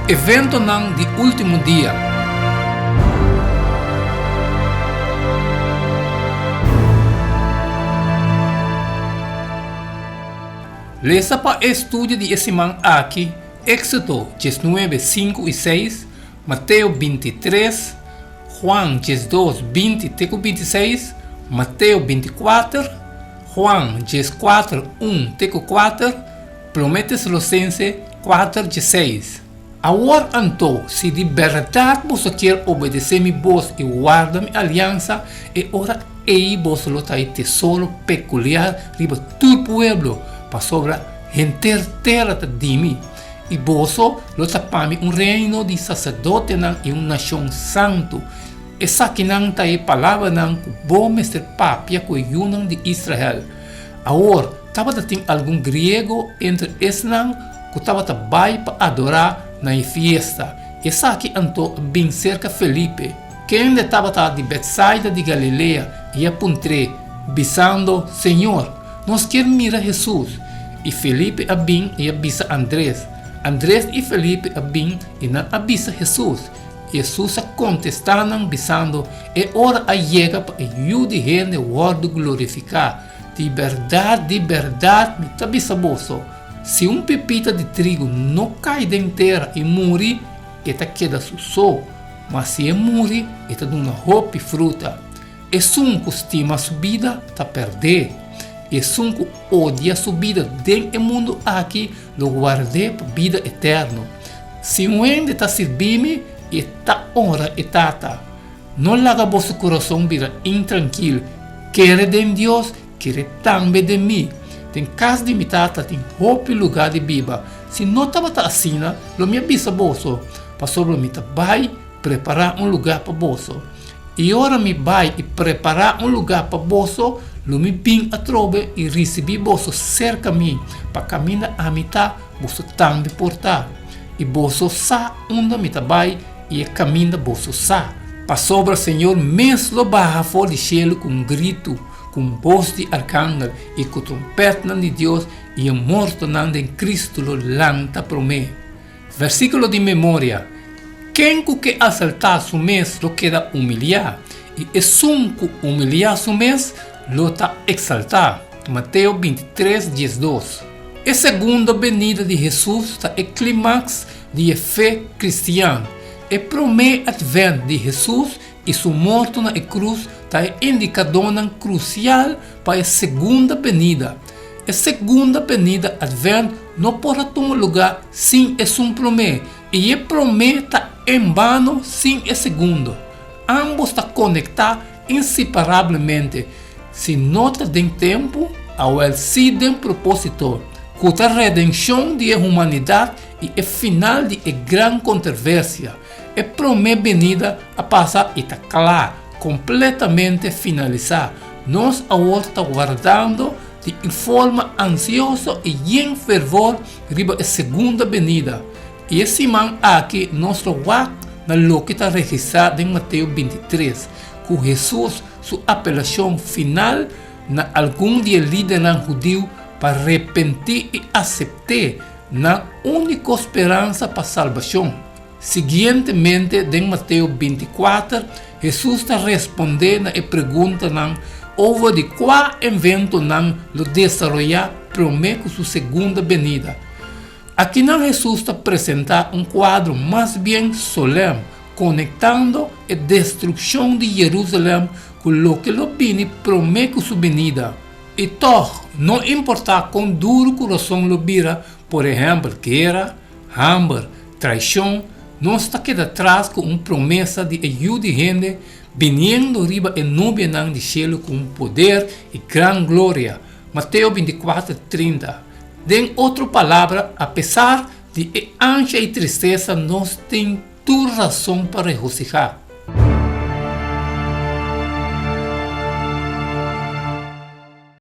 Eventonan di último dia. Lesa pa e studio di e siman aki Éxodo diesnuebe, sinku i seis, Mateo bintitres, Juan diesdos, binti te ku bintiseis, Mateo bintikuater, Juan dieskuater, un te ku kuater, Promé Tesalosense kuater dieseis. Awor anto, si di bèrdat boso kier obedesé mi bos i warda mi aliansa, e ora ei boso lo ta e tesoro pekuliar riba tur pueblo, pasobra henter tera ta di mi, i boso lo ta pa mi un reino di saserdotenan i un nashon santu. Esakinan ta e palabranan ku bo mester papia ku e yunan di Israel. Awor, tabata tin algun griego entre esnan ku tabata bai pa adorá na e fiesta. Esaki anto a bin serka Felipe, kende tabata di Betsaida di Galilea, i a puntr'é, bisando, Señor, nos kier mira Hesus. I Felipe a bin i a bisa Andres. Andres i Felipe a bin i nan a bisa Hesus. I Hesus a kontestá nan, bisando, E ora a yega pa e Yu di hende wòrdu glorifiká. Di bèrdat, di bèrdat, mi ta bisa boso, si un pipita di trigu no kai den tera i muri, e ta keda su so, ma si e muri, e ta duna hopi fruta. Esun ku stima su bida ta pèrd'é, i esun ku odia su bida den e mundu aki lo ward'é pa bida eterno. Si un hende ta sirbi mi, e ta onra e Tata. No laga boso kurason bira intrankil. Kere den Dios, kere tambe den mi. Den kas di mi Tata tin hopi lugá di biba. Si no tabata asina, lo mi a bisa boso, pasobra mi ta bai prepará un lugá pa boso. I ora mi bai i prepará un lugá pa boso, lo mi bin atrobe i risibí boso serka mi, pa kaminda ami ta, boso tambe por ta. I boso sa unda mi ta bai i e kaminda boso sa. Pasobra Señor mes lo baha for di shelu ku un gritu, ku un bos di arkangel i ku trompètnan di Dios, i e mortonan den Kristu lo lanta promé. Versíkulo di memoria, Ken ku ke asaltá su mes lo keda humiliá, i esun ku humiliá su mes lo ta eksaltá. Mateo bintitres, diesdos. E segundo benida di Hesus ta e klimaks di e fe kristian. E promé atvènt di Hesus i su morto na e krus ta e indikadónan krusial pa e segunda benida. E segunda benida, atvènt, no por a tuma lugá sin esun promé, i e promé ta enbano sin e segundo. Ámbos ta konektá inseparablemente, si no ta den tempu, awèl sí den propósito, ku ta redenshon di e humanidat i e final di e gran konterversia. E promé benida a pasa i ta kla, kompletamente finalisá. Nos awor ta wardando di un forma ansioso i yen fervor riba e segunda benida. I e siman aki nos lo wak na loke ta registrá den Mateo bintitres, ku Hesus su apelashon final na algun di e lidernan hudiu pa repentí i asept'é nan úniko speransa pa salbashon. Siguientemente, den Mateo bintikuater, Hesus ta respondé na e preguntanan over di kua eventonan lo desaroyá promé ku su segunda benida. Akinan Hesus ta presentá un kuadro mas bien solèm, konektando e destrukshon di Yerusalèm ku loke lo bini promé ku su binida. I tòg, no importá kon duru kurason lo bira, por ehèmpel guera, hamber, traishon, nos ta keda tras ku un promesa di e Yu di hende biniendo riba e nubianan di shelu ku un poder i gran gloria. Mateo bintikuater, trinta. Den otro palabra, apesar di e ansha i tristesa nos tin tur rason pa regosihá.